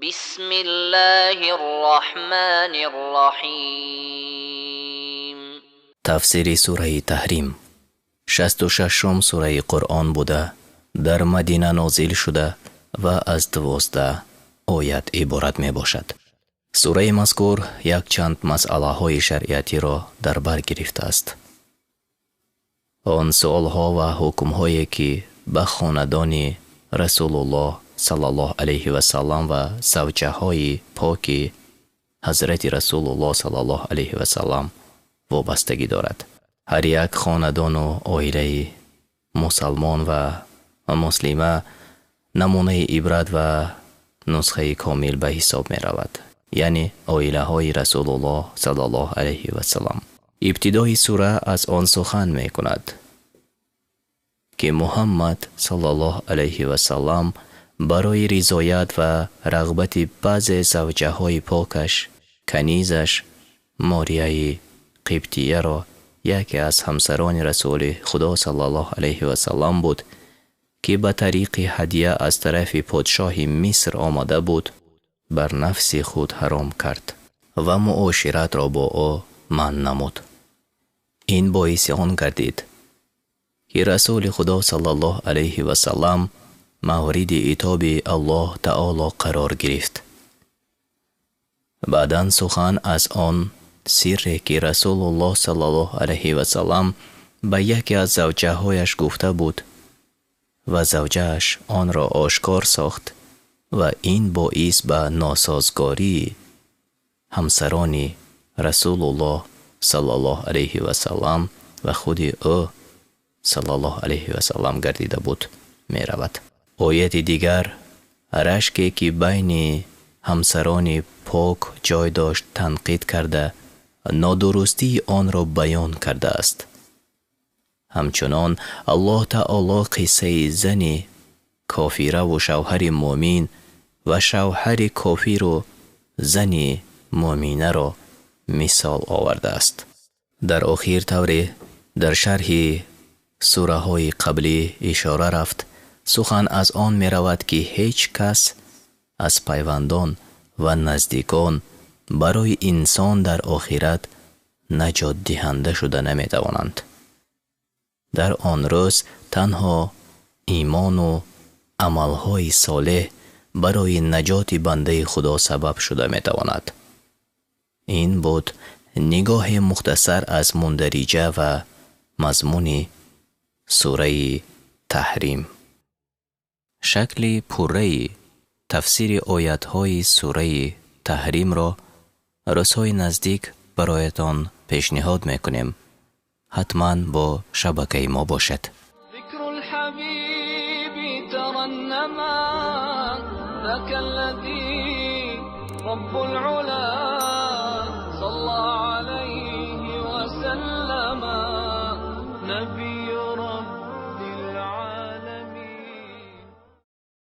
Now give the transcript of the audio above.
بسم الله الرحمن الرحيم. Тафсири сураи Таҳрим 66-ум сураи Қуръон буда, дар Мадина нозил шуда ва аз 12 оят иборат мебошад. Сураи мазкур якчанд масъалаҳои шариатиро дар бар гирифтааст. Он суолҳо ва ҳукмҳое, ки ба хонадони Расулуллоҳ саллаллоҳу алайҳи васаллам ва завҷаҳои поки ҳазрати Расулуллоҳ саллаллоҳу алайҳи васаллам вобастагӣ дорад. Ҳар як хонадону оилаи мусалмон ва муслима намунаи ибрат ва нусхаи комил ба ҳисоб меравад, яъне оилаҳои Расулуллоҳ саллаллоҳу алайҳи васаллам. Ибтидои сура аз он сухан мекунад, ки Муҳаммад саллаллоҳу алайҳи васаллам барои ризоят ва рағбати баъзе завҷаҳои покаш канизаш Морияи Қибтияро, яке аз ҳамсарони Расули Худо саллаллоҳу алайҳи васаллам буд, ки ба тариқи ҳадя аз тарафи подшоҳи Миср омада буд, бар нафси худ ҳаром кард ва муоширатро бо ӯ манъ намуд. Ин боиси он гардид, ки Расули Худо саллаллоҳу алайҳи васаллам мавриди итоби Аллоҳ таоло қарор гирифт. Баъдан сухан аз он сирре, ки Расулуллоҳ саллаллоҳу алайҳи васаллам ба яке аз завҷаҳояш гуфта буд ва завҷааш онро ошкор сохт ва ин боис ба носозгории ҳамсарони Расулуллоҳ саллаллоҳу алайҳи васаллам ва худи ӯ саллаллоҳу алайҳи васаллам гардида буд, меравад. Ояти дигар рашке, ки байни ҳамсарони пок ҷой дошт, танқид карда, нодурустии онро баён кардааст. Ҳамчунон Аллоҳ таоло қиссаи зани кофираву шавҳари мӯмин ва шавҳари кофиру зани мӯминаро мисол овардааст. Дар охир, тавре дар шарҳи сураҳои қаблӣ ишора рафт, сухан аз он меравад, ки ҳеҷ кас аз пайвандон ва наздикон барои инсон дар охират наҷотдиҳанда шуда наметавонанд. Дар он рӯз танҳо имону амалҳои солеҳ барои наҷоти бандаи Худо сабаб шуда метавонад. Ин буд нигоҳи мухтасар аз мундариҷа ва мазмуни сураи Таҳрим. Шакли пурраи тафсири оятҳои сураи Таҳримро рӯзҳои наздик бароятон пешниҳод мекунем. Ҳатман бо шабакаи мо бошед. ذكر الحبيب ترنما، ذاك الذي رب العلا صلى عليه.